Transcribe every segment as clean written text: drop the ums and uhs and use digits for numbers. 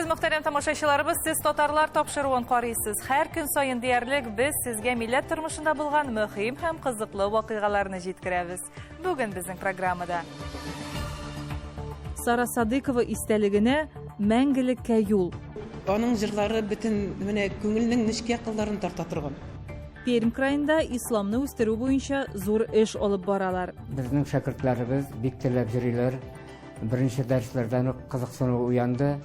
Исәнмесез, мөхтәрәм тамашачыларыбыз, сез татарлар тапшыруын карыйсыз. Һәр көн саен диярлек без сезгә милләт тормышында булган мөһим һәм кызыклы вакыйгаларны җиткерәбез. Бүген безнең программада Сара Садыкова истәлегенә Мәңгелеккә юл. Аның җырлары бөтен менә күңелнең нечкә кылларын тарта торган. Пермь краенда исламны үстерү буенча зур эш алып баралар. Безнең шәкертләребез бик теләп йөриләр. Беренче дәресләрдән үк кызыксыну уянды.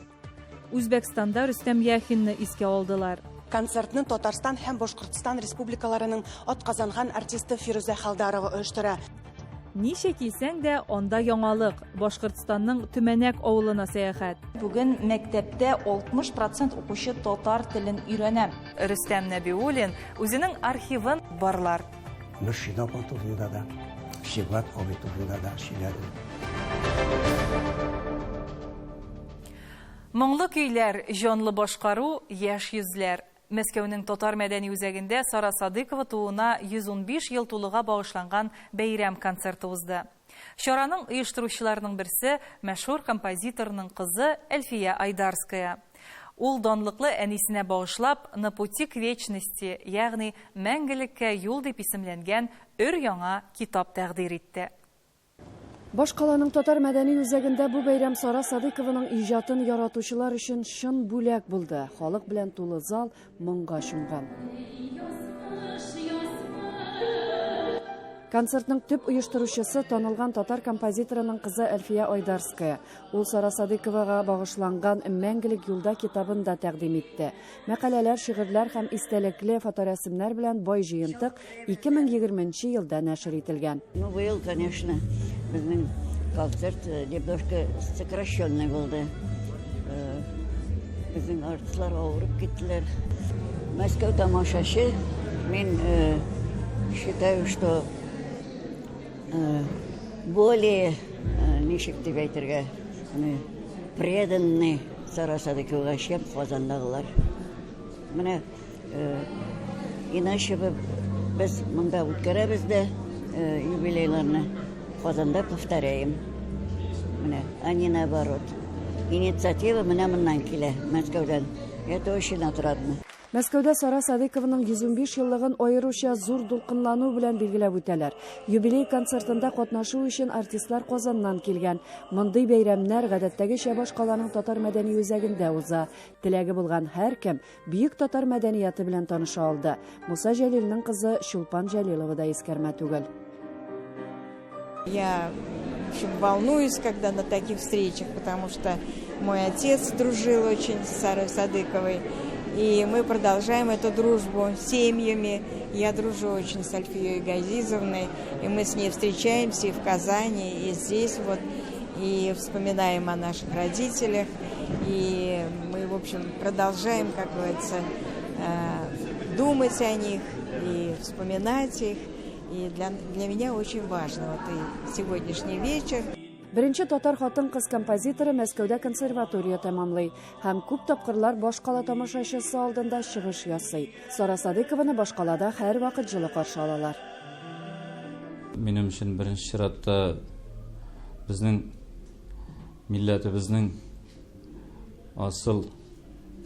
Үзбәкстанда Рөстәм Яхинны искә алдылар. Концертны Татарстан һәм Башкортстан республикаларының атказанган артисты Фирүзә Халдарова оештыра. Ничә килсәң дә, анда яңалык. Башкортстанның Төмәнәк авылына сәяхәт. Бүген мәктәптә 60 процент укучы татар телен өйрәнә. Рөстәм Нәбиуллин үзенең архивын барлар. Мөршидә апа турында да, Сибгат абый турында да сөйләдем. Моңлы көйләр, җанлы башкару, яшь йөзләр. Мәскәүнең Татар мәдәни үзәгендә Сара Садыйкова тууына 115 ел тулуга багышланган бәйрәм концерты узды. Чараның оештыручыларының берсе, мәшһүр композиторның кызы Әлфия Айдарская. Ул данлыклы әнисенә багышлап На пути к вечности, ягъни Мәңгелеккә юл дип исемләнгән өр-яңа китап тәкъдир итте. Башкаланың Татар мәдәни үзәгендә бу бәйрәм Сара Садыйкованың иҗатын яратучылар өчен чын бүләк булды. Халык белән тулы зал моңга чумган. Концертның төп оештыручысы танылган татар композиторының кызы Әлфия Айдарская. Ул Сара Садыйковага багышланган Мәңгелек юлда китабын да тәкъдим итте. Мәкаләләр, шигырьләр һәм истәлекле фоторәсемнәр белән бай җыентык 2020 нче елда нәшер ителгән. Ну, быел, конечно, безнең концерт э, немножко сокращенный булды. Э, безнең артистлар авырып киттеләр. Мәскәү тамашачы, мин э, считаю, что более, ничек дип әйтергә, преданный Сара Садыковага чем Казандагылар. Менә иначе бы без монда үткәрәбез дә юбилейларны, Казанда повторяем. Менә, а не наоборот. Инициатива менә моннан килә, Мәскәүдән. Это очень отрадно. Мәскәүдә Сара Садыйкованың 115 еллыгын аеруча зур дулкынлану белән билгеләп үтәләр. Юбилей концертында катнашу өчен артистлар Казаннан килгән. Мондый бәйрәмнәр гадәттәгечә башкаланың татар мәдәни үзәгендә уза. Теләге булган һәркем бөек татар мәдәнияте белән таныша алды. Муса Җәлилнең кызы Чулпан Җәлилова да искәрмә түгел. Я, в общем, волнуюсь, когда на таких встречах, потому что мой отец дружил очень с Сарой Садыковой, и мы продолжаем эту дружбу семьями. Я дружу очень с Альфией Газизовной, и мы с ней встречаемся и в Казани, и здесь вот, и вспоминаем о наших родителях, и мы, в общем, продолжаем, как говорится, э, думать о них и вспоминать их. И для, для меня очень важно вот и сегодняшний вечер. Беренче татар хатын-кыз композиторы Мәскәүдә консерватория тәмамлый һәм күп тапкырлар башкала тамашачысы алдында чыгыш ясый. Сара Садыйкованы башкалада һәрвакыт җылы каршы алалар. Минем өчен беренче чиратта безнең милләтебезнең асыл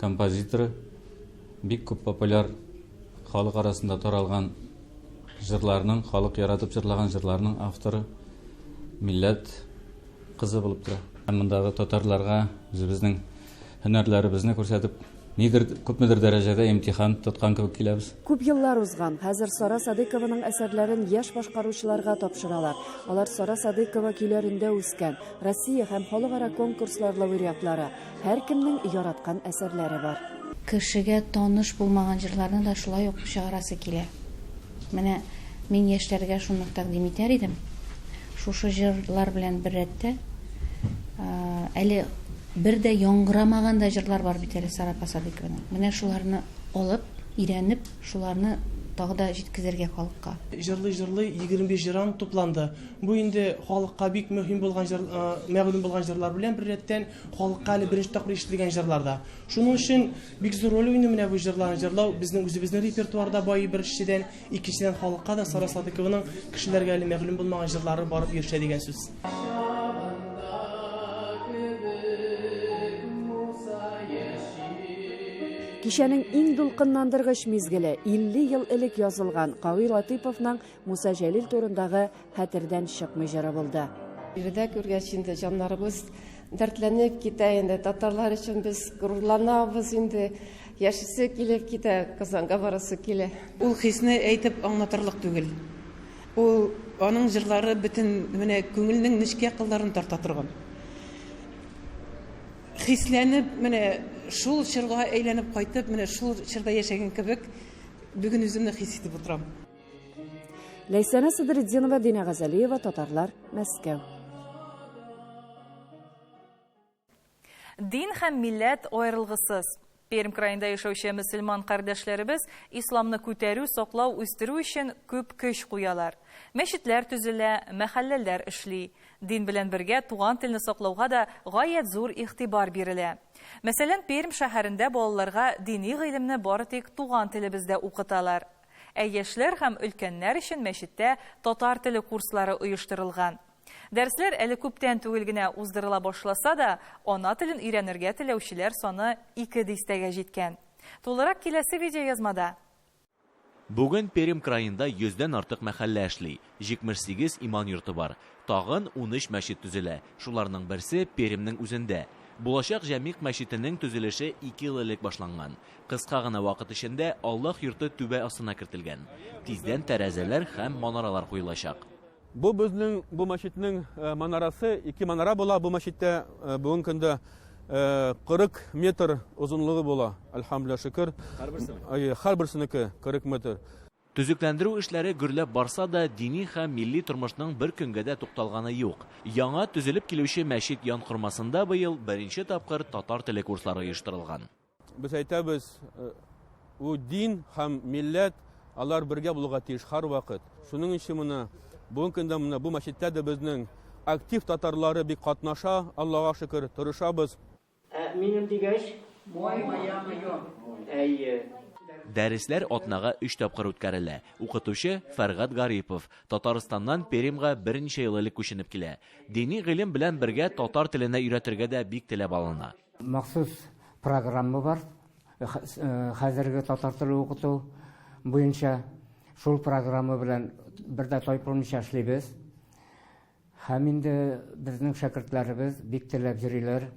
композиторы, бик күп популяр халык арасында таралган җырларның, халык яратып җырлаган җырларның авторы, милләт кызы булып тора. Һәм мондагы татарларга үзебезнең һөнәрләребезне күрсәтеп, нидер, күпмедер дәрәҗәдә имтихан тоткан кебек киләбез. Күп еллар узган. Хәзер Сара Садыйкованың әсәрләрен яшь башкаручыларга тапшыралар. Алар Сара Садыйкова көйләрендә үскән, Россия һәм халыкара конкурслар лауреатлары. Һәркемнең яраткан әсәрләре бар. Кешегә таныш булмаган җырларны да шулай ук чыгарасы килә. Менә мин яшьләргә шуны тәкъдим итәр идем. Шушы җырлар белән беррәттә, әле бер дә яңгырамаган да җырлар бар бит әле Сара апа Садыйкованың. Менә шуларны алып, өйрәнеп, шуларны тагы да җиткезергә халыкка. Җырлый-җырлый 25 җыран тупланды. Бу инде халыкка бик мөһим булган җыр, мәгълүм булган җырлар белән беррәттән, халыкка әле беренче тапкыр ишетелгән җырлар да. Шуның өчен бик зур роль уйный менә бу җырларны җырлау. Безнең үзебезнең репертуарда байый беренчедән, икенчедән халыкка да Сара Садыкованың кешеләргә әле мәгълүм булмаган җырлары барып ирешә дигән сүз. Кичәнең иң дулкынландыргыч мизгеле 50 ел элек язылган Кави Латыйповның Муса Җәлил турындагы Хәтердән чыкмый җыры булды. Биредә күргәч инде җаннарыбыз дәртләнеп китә инде. Татарлар өчен без горурланабыз инде. Яшисе килеп китә, Казанга барасы килә. Ул хисне әйтеп аңлатырлык түгел. Ул, аның җырлары бөтен менә күңелнең нечкә кылларын тарта торган. Хисләнеп, менә шул чорга әйләнеп кайтып, менә шул чорда яшәгән кебек бүген үземне хис итеп утырам. Ләйсәнә Садретдинова, Динә Газалиева, Татарлар, Мәскәү. Дин һәм милләт аерылгысыз. Пермь краенда яшәүче мөселман кардәшләребез исламны күтәрү, саклау, үстерү өчен күп көч куялар. Мәчетләр төзелә, мәхәлләләр эшли. Дин белән бергә туган телне саклауга да гаять зур игътибар бирелә. Мәсәлән, Пермь шәһәрендә балаларга дини гыйлемне бары тик туган телебездә укыталар. Ә яшьләр һәм өлкәннәр өчен мәчеттә татар теле курслары оештырылган. Дәресләр әле күптән түгел генә уздырыла башласа да, ана телен өйрәнергә теләүчеләр саны ике дистәгә җиткән. Тулырак киләсе видеоязмада. Бүген Пермь краенда йөздән артык мәхәллә эшли, 78 иман йорты бар. Тагын 13 мәчет төзелә, шуларның берсе Пермьнең үзендә. Булачак Җәмигъ мәчетенең төзелеше ике ел элек башланган. Кыска гына вакыт эчендә Аллаһ йорты түбә астына кертелгән. Тиздән тәрәзәләр һәм манаралар куелачак. Бу безнең бу мәчетнең э, манарасы, ике манара була бу мәчеттә э, бүгенге көндә 40 э, метр озынлыгы була, әлхәмдүлилләһ шөкер. Һәрберсенеке? Әйе, һәрберсенеке 40 метр. Төзекләндерү эшләре гөрләп барса да, дини һәм милли тормышның бер көнгә дә тукталганы юк. Яңа төзелеп килүче мәчет янкормасында быел беренче тапкыр татар теле курслары оештырылган. Без әйтәбез, бу дин һәм милләт алар бергә булырга тиеш һәрвакыт. Шуның өчен менә бүгенге көндә менә бу мәчеттә дә безнең актив татарлары бик катнаша, Аллага шөкер, тырышабыз. Ә минем дигәч? Мой, моя, моё. Әйе. Дәресләр атнага өч тапкыр үткәрелә. Укытучы, Фәргать Гарипов. Татарстаннан Пермьга берничә ел элек күченеп килә. Дини гыйлем белән бергә татар теленә өйрәтергә дә бик теләп алына. Махсус программа бар, хәзерге татар теле укыту буенча. Шул программа белән бер дә тайпылмыйча эшлибез. Һәм инде безнең шәкертләребез бик теләп йөриләр.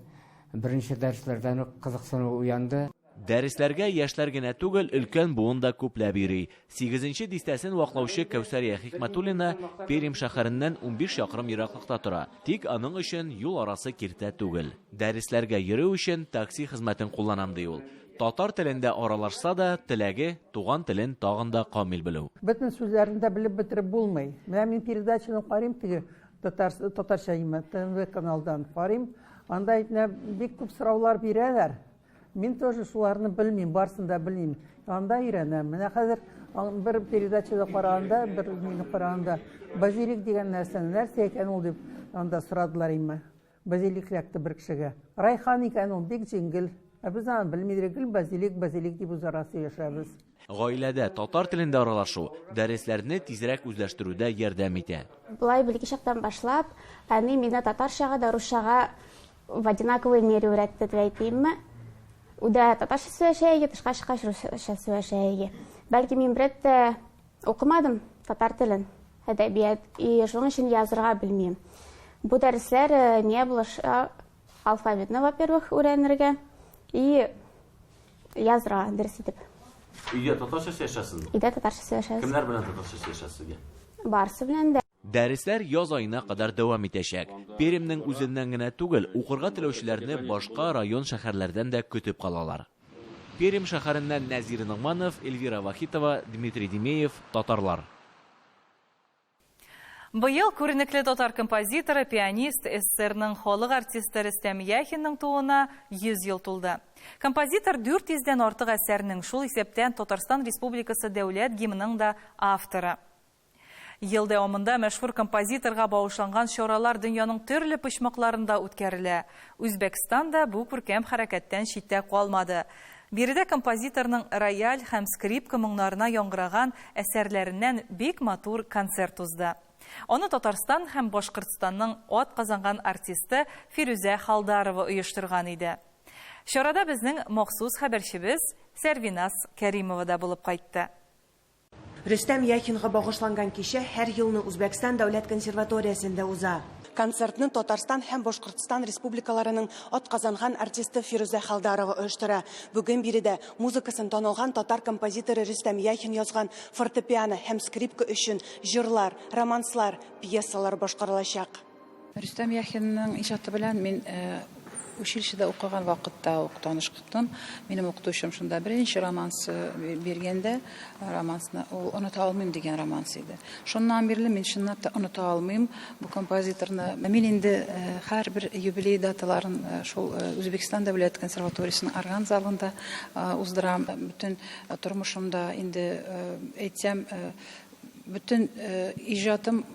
Беренче дәресләрдән үк кызыксыну уянды. Дәресләргә яшьләр генә түгел, өлкән буын да күпләп йөри. Сигезенче дистәсен ваклаучы Кәүсәрия Хикмәтуллина Пермь шәһәреннән 15 чакрым ераклыкта тора. Тик аның өчен юл арасы киртә түгел. Дәресләргә йөрү өчен такси хезмәтен кулланам, ди ул. Татар телендә аралашса да, теләге, туган телен тагын да камил белү. Бөтен сүзләрен дә белеп бетереп булмый. Менә мин передачаны карыйм теге татар, татарча имә, ТНВ каналдан карыйм. Анда менә бик күп сораулар бирәләр. Мин тоже шуларны белмим, барсын да белмим. Анда өйрәнәм. Менә хәзер бер передачада караганда, бер мине караганда, базилик дигән нәрсәне нәрсә икән ул дип анда сорадылар имә. Базилик эләкте бер кешегә. Райхан икән ул, бик җиңел. Ә без аны белмидер, гел базилик, базилик дип үзара сөйләшәбез. Гаиләдә татар телендә аралашу дәресләрне тизрәк үзләштерүдә ярдәм итә. Болай бәләкәй чактан башлап, әни мине татарчага да, русчага в одинаковой мере өйрәтте дип әйтимме. Өйдә татарча сөйләшә иде, тышка чыккач русча сөйләшә иде. Бәлки мин бер дә укымадым татар телен, әдәбият, и шуның өчен язырга белмим. Бу дәресләр э, миңа булыша алфавитны, во-первых, өйрәнергә и язырга дөрес итеп. Өйдә татарча сөйләшәсезме? Өйдә татарча сөйләшәбез. Кемнәр белән татарча сөйләшәсез өйдә? Барысы белән дә. Дәресләр яз аена кадәр дәвам итәчәк. Пермьнең үзеннән генә түгел, укырга теләүчеләрне башка район-шәһәрләрдән дә көтеп калалар. Пермь шәһәреннән Нәзир Ногманов, Эльвира Вахитова, Дмитрий Демеев, Татарлар. Быел күренекле татар композиторы, пианист, СССРның халык артисты Рөстәм Яхинның тууына 100 ел тулды. Композитор 400 дән артык әсәрнең, шул исәптән Татарстан Республикасы дәүләт гимнының да авторы. Ел дәвамында мәшһүр композиторга багышланган чаралар дөньяның төрле почмакларында үткәрелә. Үзбәкстан да бу күркәм хәрәкәттән читтә калмады. Биредә композиторның рояль һәм скрипка моңнарына яңгыраган әсәрләреннән бик матур концерт узды. Аны Татарстан һәм Башкортстанның атказанган артисты Фирүзә Халдарова оештырган иде. Чарада безнең махсус хәбәрчебез Сәрвиназ Кәримова да булып кайтты. Рөстәм Яхинга багышланган кичә һәр елны Үзбәкстан дәүләт консерваториясендә уза. Концертны Татарстан һәм Башкортстан республикаларының атказанган артисты Фирүзә Халдарова оештыра. Бүген биредә музыкасын танылган татар композиторы Рөстәм Яхин язган фортепиано һәм скрипка өчен җырлар, романслар, пьесалар башкарылачак. Рөстәм Яхинның иҗаты белән мин училищеда укыган вакытта ук таныштым. Минем укытучым шунда беренче романсы биргәндә, романсны ул Оныта алмыйм дигән романс иде. Шуннан бирле мин чынлап та оныта алмыйм бу композиторны. Мин инде һәрбер юбилей даталарын шул Үзбәкстан дәүләт консерваториясенең орган залында уздырам. Бөтен тормышымда инде әйтсәм, Бөтен иҗатым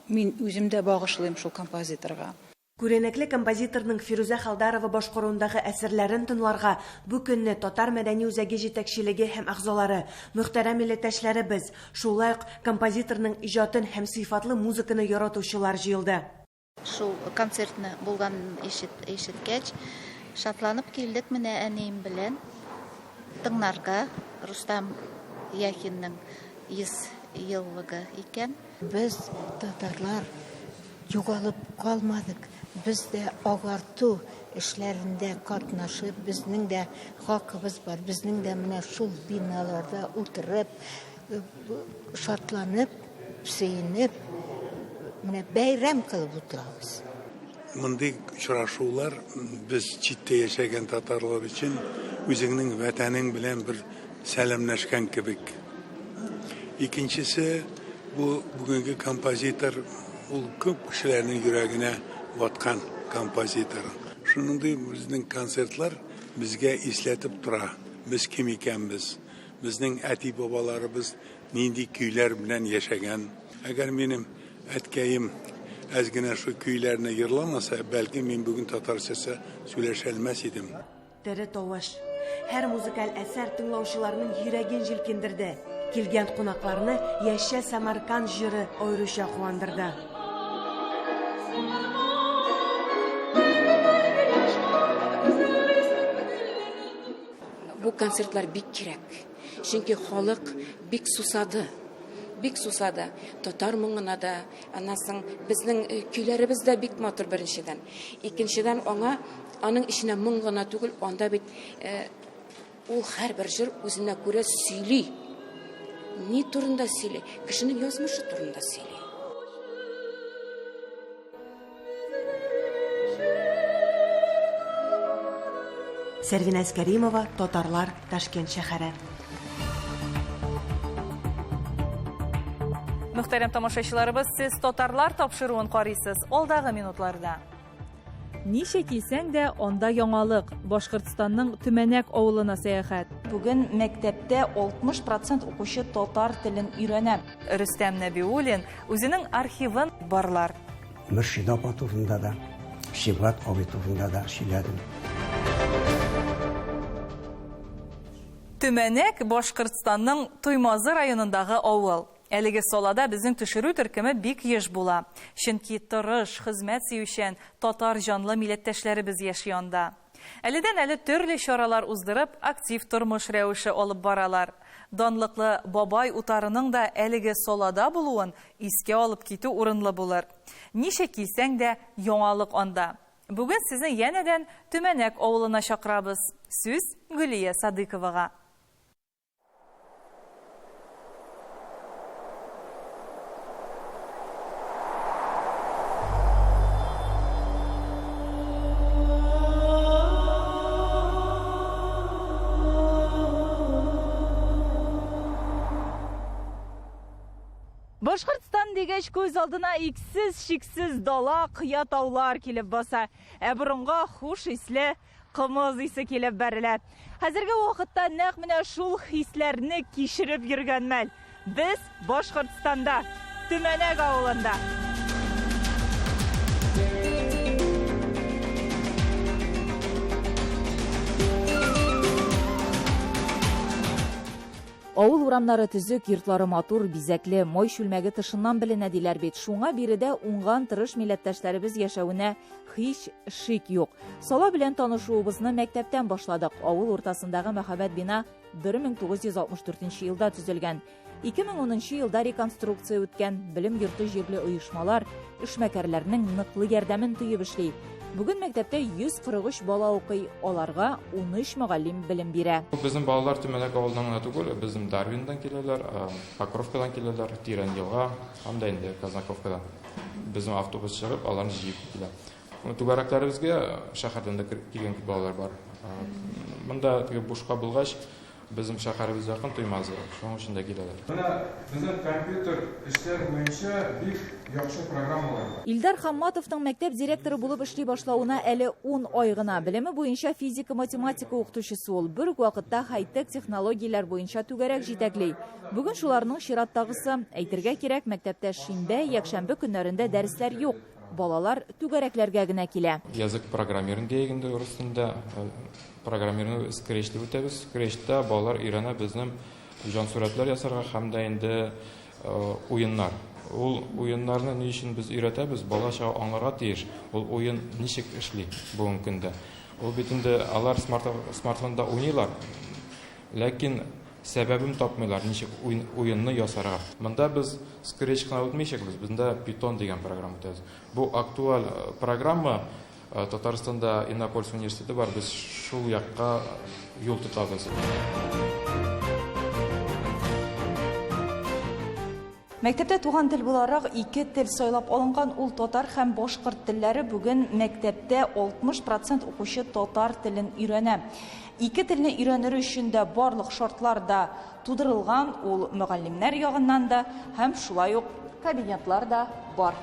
мин үзем дә багышлыйм шул композиторга. Күренекле композиторның Фирүзә Халдарова башкаруындагы әсәрләрен тыңларга бу көнне Татар мәдәни үзәге җитәкчелеге һәм әгъзалары, мөхтәрәм милләттәшләребез, шулай ук композиторның иҗатын һәм сыйфатлы музыканы яратучылар җыелды. Шул концертны булганын ишеткәч, шатланып килдек менә әнием белән тыңнарга. Рустам Яхинның 100 еллыгы икән. Без, татарлар, югалып калмадык. Без дә агарту эшләрендә катнашып, безнең дә хакыбыз бар. Безнең дә менә шул биналарда утырып, шатланып, сөенеп, менә бәйрәм кылып утырабыз. Мондый очрашулар без читтә яшәгән татарлар өчен үзеңнең вәтәнең белән бер сәламләшкән кебек. Икенчесе, бу бүгенге композитор, ул күп кешеләрнең йөрәгенә баткан композитор. Шундый безнең концертлар безгә исләтеп тора, без кем икәнбез. Безнең әти-бабаларыбыз нинди көйләр белән яшәгән. Әгәр минем әткәем әз генә шул көйләрне йырламаса, бәлки мин бүген татарчасы сөйләшә алмас идем. Тере тавыш. Һәр музыкаль әсәр тыңлаучыларның йөрәген җилкендерде. Килгән кунакларны Яшә Самарканд җыры аеруча куандырды. Бу концертлар бик кирәк. Чөнки халык бик сусады. Бик сусады. Татар моңына да, аннан соң безнең э, көйләребез дә бик матур беренчедән. Икенчедән аңа аның эченә моң гына түгел, анда бит э, ул һәрбер җыр үзенә күрә сөйли. Ни турында сөйли? Кешенең язмышы турында сөйли. Сәрвиназ Кәримова, Татарлар, Ташкент шәһәре. Мөхтәрәм тамашачыларыбыз, сез Татарлар тапшыруын карыйсыз. Алдагы минутларда. Ничә килсәң дә, анда яңалык. Башкортстанның Төмәнәк авылына сәяхәт. Бүген мәктәптә 60 процент укучы татар телен өйрәнә. Рөстәм Нәбиуллин үзенең архивын барлар. Мөршидә апа турында да, Сибгат абый турында да сөйләдем. Төмәнәк, Башкортстанның Туймазы районындагы авыл. Әлеге салада безнең төшерү төркеме бик еш була. Чөнки тырыш, хезмәт сөючән, татар җанлы милләттәшләребез яши анда. Әледән-әле төрле чаралар уздырып, актив тормыш рәвеше алып баралар. Данлыклы Бабай утарының да әлеге салада булуын искә алып китү урынлы булыр. Ничә килсәң дә, яңалык анда. Бүген сезне янәдән Төмәнәк авылына чакырабыз. Сүз Гөлия Садыйковага. Башкортстан дигәч, күз алдына иксез-чиксез дала, кыя таулар килеп баса. Ә борынга хуш исле кымыз исе килеп бәрелә. Хәзерге вакытта нәкъ менә шул хисләрне кичереп йөргән мәл. Без Башкортстанда, Төмәнәк авылында. Авыл урамнары төзек, йортлары матур, бизәкле, май чүлмәге тышыннан беленә диләр бит. Шуңа биредә уңган, тырыш милләттәшләребез яшәвенә һич шик юк. Сала белән танышуыбызны мәктәптән башладык. Авыл уртасындагы мәһабәт бина 1964 елда төзелгән. 2010 елда реконструкция үткән. Белем йорты җирле оешмалар, эшмәкәрләрнең ныклы ярдәмен тоеп эшли. Бүген мәктәптә 143 бала укый, аларга 13 мөгаллим белем бирә. Безнең балалар Төмәнәк авылыннан гына түгел, безнең Дарвиндан киләләр, Покровкадан киләләр, Тирән елга һәм дә инде Казнаковкадан. Безнең автобус чыгып, аларны җыеп килә. Түгәрәкләребезгә шәһәрдән дә килгән күп балалар бар. Монда теге бушка булгач, Безнең шәһәребез якын Туймазы, шуның өчен дә киләләр. Менә безнең компьютер эшләр буенча бик яхшы программалар бар. Илдар Хамматовның мәктәп директоры булып эшли башлавына әле ун ай гына. Белеме буенча физика-математика укытучысы ул. Бер үк вакытта хай-тек технологияләр буенча түгәрәк җитәкли. Бүген шуларның чираттагысы. Әйтергә кирәк, мәктәптә шимбә, якшәмбе көннәрендә дәресләр юк. Балалар түгәрәкләргә генә килә. Язык программирования дияек инде урыс телендә. Программирование Scratch дип үтәбез. Scratch-та балалар өйрәнә безнең җансурәтләр ясарга һәм дә инде уеннар. Ул уеннарны ни өчен без өйрәтәбез? Бала чага аңларга тиеш, ул уен ничек эшли бүгенге көндә. Ул бит инде алар смартфонда уйныйлар, ләкин сәбәбен тапмыйлар, ничек уенны ясарга. Монда без Scratch кына үтмичәкбез, бездә Python дигән программа үтәбез. Бу актуаль программа. Татарстанда Иннополис университеты бар, без шул якка юл тотабыз. Мәктәптә туган тел буларак ике тел сайлап алынган, ул татар һәм башкорт телләре. Бүген мәктәптә 60 процент укучы татар телен өйрәнә. Ике телне өйрәнер өчен дә барлык шартлар да тудырылган, ул мөгаллимнәр ягыннан да һәм шулай ук кабинетлар да бар.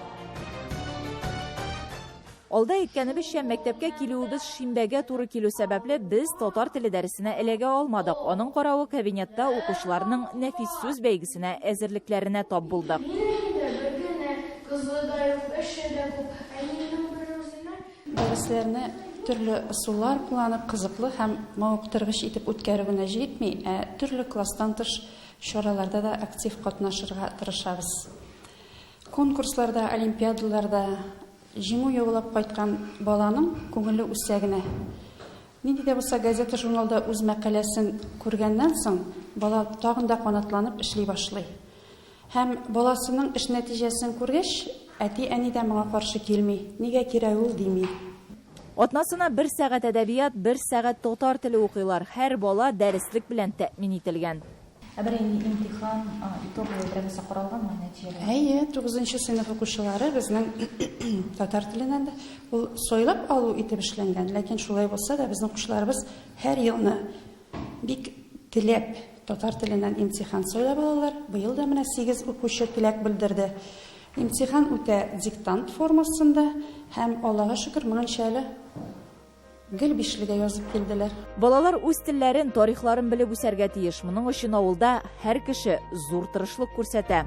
Алда әйткәнебезчә, мәктәпкә килүебез шимбәгә туры килү сәбәпле, без татар теле дәресенә эләгә алмадык. Аның каравы, кабинетта укучыларның нәфис сүз бәйгесенә әзерлекләренә тап булдык. Минем дә бер генә кызы да юк, эше дә күп, әнинең берүзенә. Дәресләрне төрле ысуллар кулланып, кызыклы һәм мавыктыргыч итеп үткәрү генә җитми, ә төрле класстан тыш чараларда да актив катнашырга тырышабыз. Конкурсларда, олимпиадаларда Җиңү яулап кайткан баланың күңеле үсә генә. Нинди дә булса газета-журналда үз мәкаләсен күргәннән соң, бала тагын да канатланып эшли башлый. Һәм баласының эш нәтиҗәсен күргәч, әти-әни дә моңа каршы килми, нигә кирәк ул, дими. Атнасына бер сәгать әдәбият, бер сәгать татар теле укыйлар. Һәр бала дәреслек белән тәэмин ителгән. Ә берәй имтихан, итоговый берәр нәрсә каралганмы, нәтиҗәләр? Әйе, тугызынчы сыйныф укучылары безнең татар теленнән дә ул сайлап алу итеп эшләнгән, ләкин шулай булса да безнең укучыларыбыз һәр елны бик теләп татар теленнән имтихан сайлап алалар. Быел да менә сигез укучы теләк белдерде. Имтихан үтә диктант формасында һәм, Аллага шөкер, моңынча әле Гел бишлегә язып килделәр. Балалар үз телләрен, тарихларын белеп үсәргә тиеш. Моның өчен авылда һәр кеше зур тырышлык күрсәтә.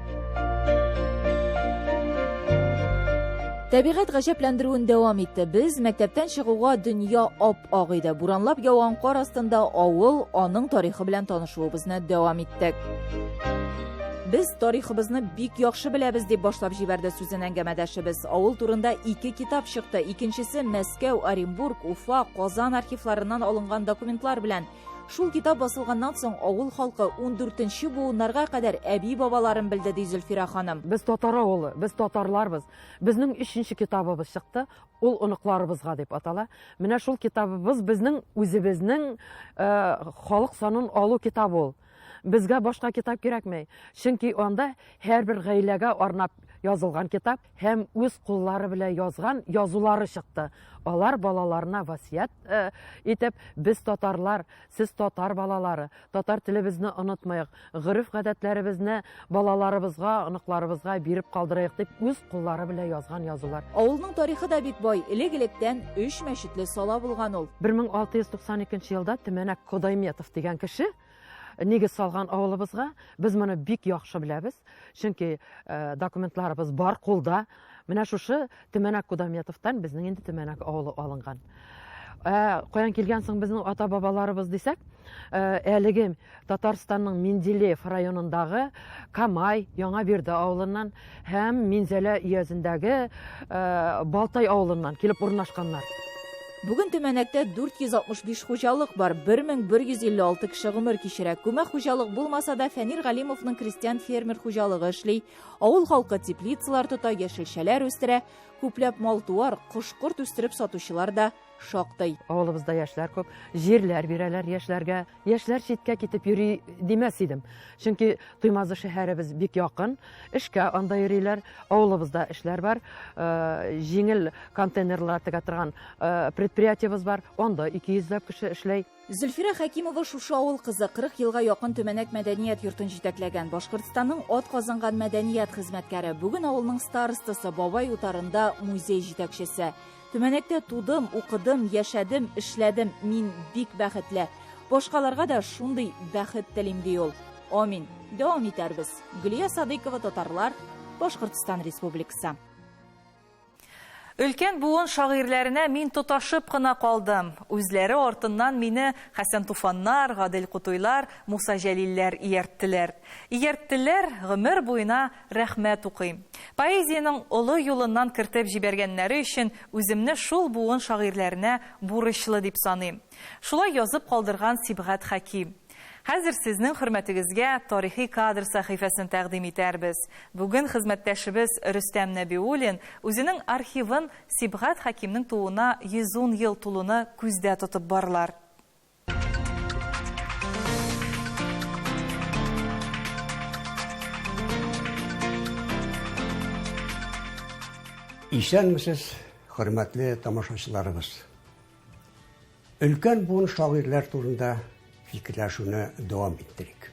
Табигать гаҗәпләндерүен дәвам итте. Без мәктәптән чыгуга дөнья ап-ак иде. Буранлап яуган кар астында авыл, аның тарихы белән танышуыбызны дәвам иттек. Без тарихыбызны бик яхшы беләбез, дип башлап җибәрде сүзен әңгәмәдәшебез. Авыл турында ике китап чыкты. Икенчесе Мәскәү, Оренбург, Уфа, Казан архивларыннан алынган документлар белән. Шул китап басылганнан соң авыл халкы ундүртенче буыннарга кадәр әби-бабаларын белде, ди Зөлфирә ханым. Без татар авылы, без татарларбыз. Безнең өченче китабыбыз чыкты, ул Оныкларыбызга дип атала. Менә шул китабыбыз безнең үзебезнең халык санын алу китабы ул. Безгә башка китап кирәкми, чөнки анда һәрбер гаиләгә арнап язылган китап һәм үз куллары белән язган язулары чыкты. Алар балаларына васыять э, итеп, без татарлар, сез татар балалары, татар телебезне онытмыйк, гореф-гадәтләребезне балаларыбызга, оныкларыбызга биреп калдырыйк дип үз куллары белән язган язулар. Авылның тарихы да бик бай. Элек-электән өч мәчетле сала булган ул. 1692 елда Төмәнәк Кодайметов дигән кеше нигез салган авылыбызга. Без моны бик яхшы беләбез, чөнки э, документларыбыз бар кулда. Менә шушы Төмәнәк Кудометовтан безнең инде Төмәнәк авылы алынган. Ә каян килгән соң безнең ата-бабаларыбыз дисәк, әлеге Татарстанның Менделеев районындагы Камай, Яңа Бирде авылыннан һәм Минзәлә өязендәге Балтай авылыннан килеп урнашканнар. Бүген Төмәнәктә 465 хуҗалык бар, 1156 кеше гомер кичерә. Күмәк хуҗалык булмаса да, Фәнир Галимовның крестьян-фермер хуҗалыгы эшли. Авыл халкы теплицалар тота, яшелчәләр үстерә. Күпләп мал-туар, кош-корт үстереп сатучылар да шактый. Авылыбызда яшьләр күп, җирләр бирәләр яшьләргә. Яшьләр читкә китеп йөри димәс идем. Чөнки Туймазы шәһәребез бик якын, эшкә анда йөриләр, авылыбызда эшләр бар, э, җиңел контейнерлар тегә торган э, предприятиебез бар, анда 200 ләп кеше эшләй. Зөлфирә Хәкимова шушы авыл кызы, 40 елга якын Төмәнәк мәдәният йортын җитәкләгән, Башкортстанның атказанган мәдәният хезмәткәре, бүген авылның старостасы, Бабай утарында музей җитәкчесе. Төмәнәктә тудым, укыдым, яшәдем, эшләдем, мин бик бәхетле. Башкаларга да шундый бәхет телим, ди ул. Амин. Дәвам итәрбез. Гөлия Садыйкова, Татарлар, Башкортстан Республикасы. Өлкән буын шагыйрьләренә мин тоташып кына калдым. Үзләре артыннан мине Хәсән Туфаннар, Гадел Кутуйлар, Муса Җәлилләр иярттеләр. Иярттеләр, гомер буена Рәхмәт укыйм. Поэзиянең олы юлыннан кертеп җибәргәннәре өчен үземне шул буын шагыйрьләренә бурычлы дип саныйм. Шулай язып калдырган Сибгат Хәким. Хәзер сезнең хөрмәтегезгә Тарихи кадр сәхифәсен тәкъдим итәрбез. Бүген хезмәттәшебез Рөстәм Нәбиуллин үзенең архивын Сибгат Хәкимнең тууына 110 ел тулуны күздә тотып барлар. Исәнмесез, хөрмәтле тамашачыларыбыз. Өлкән буын шагыйрьләр турында фикерләшүне дәвам иттерик.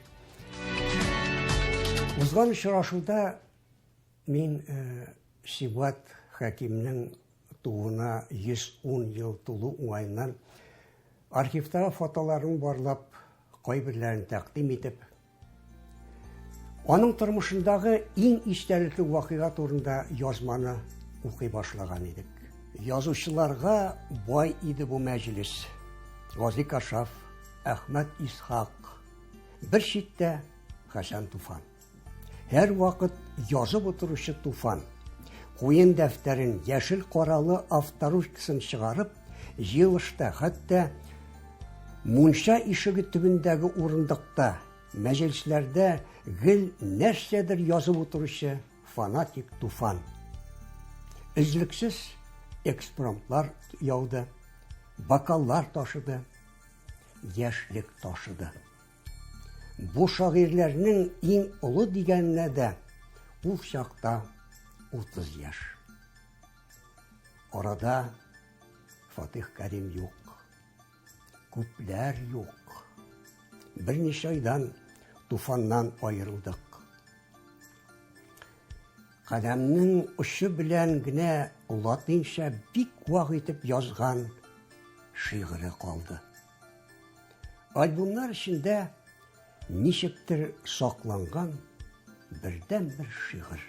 Узган очрашуда Мин Сибгат Хәкимнең тууына 110 ел тулу уңаеннан архивтагы фотоларын барлап, кайберләрен тәкъдим итеп, аның тормышындагы иң истәлекле вакыйга турында язманы укый башлаган идек. Язучыларга бай иде бу мәҗлес. Гази Кашаф, Әхмәт Исхак, бер читтә Хәсән Туфан. Һәрвакыт язып утыручы Туфан, куен дәфтәрен, яшел каралы авторучкасын чыгарып, җыелышта, хәтта мунча ишеге төбендәге урындыкта, мәҗлесләрдә гел нәрсәдер язып утыручы фанатик Туфан. Өзлексез экспромтлар яуды, бокаллар ташыды, яшьлек ташыды. Бу шагыйрьләрнең иң олы дигәненә дә ул чакта 30 яшь. Арада Фатих Кәрим юк. Күпләр юк. Берничә айдан Туфаннан аерылдык. Каләмнең очы белән генә латинча бик вак итеп язган шигыре калды. Альбомнар эчендә ничектер сакланган бердәнбер шигырь.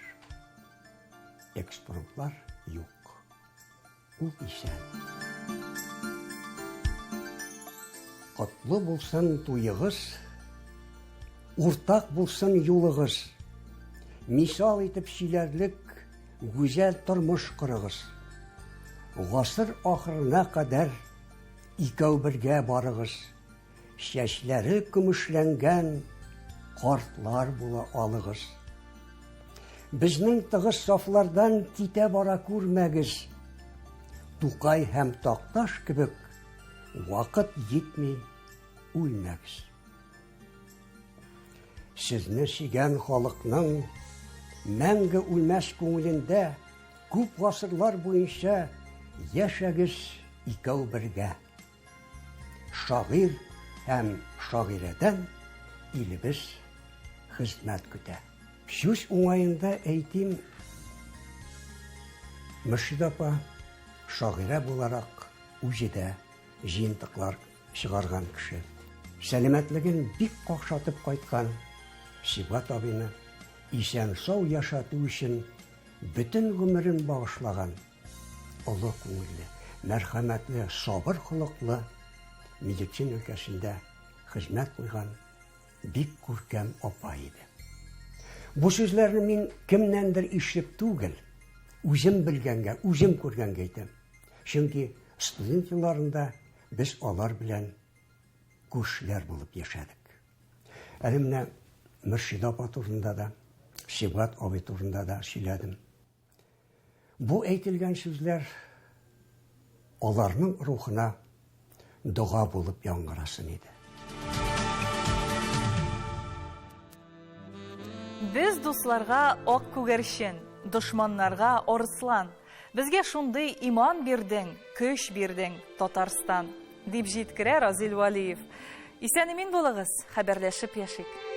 Экспромтлар юк. Ул исән. Котлы булсын туегыз, уртак булсын юлыгыз. Мисал итеп сөйләрлек гүзәл тормыш корыгыз. Гасыр ахырына кадәр Икәү бергә барыгыз. Чәчләре көмешләнгән картлар була алыгыз. Безнең тыгыз сафлардан китә бара күрмәгез. Тукай һәм Такташ кебек вакыт җитми, үлмәгез. Сезне сөйгән халыкның мәңге үлмәс күңелендә Күп гасырлар буенча яшәгез икәү бергә. Шагыйрь һәм шагыйрәдән илебез хезмәт көтә. Сүз уңаенда әйтим, Мөршидә апа шагыйрә буларак үзе дә җыентыклар чыгарган кеше. Сәламәтлеген бик какшатып кайткан Сибгат абыйны исән-сау яшәтү өчен бөтен гомерен багышлаган олы күңелле, мәрхәмәтле, сабыр холыклы, медицина өлкәсендә хезмәт куйган бик күркәм апа иде. Бу сүзләрне мин кемнәндер ишетеп түгел, үзем белгәнгә, үзем күргәнгә әйтәм. Чөнки студент елларында без алар белән күршеләр булып яшәдек. Әле менә Мөршидә апа турында да, Сибгат абый турында да сөйләдем. Бу әйтелгән сүзләр аларның рухына дога булып яңгырасын иде. Без дусларга ак күгәрчен, дошманнарга арыслан. Безгә шундый иман бирдең, көч бирдең, Татарстан, дип җиткерә Разил Вәлиев. Исән-имин булыгыз, хәбәрләшеп яшик.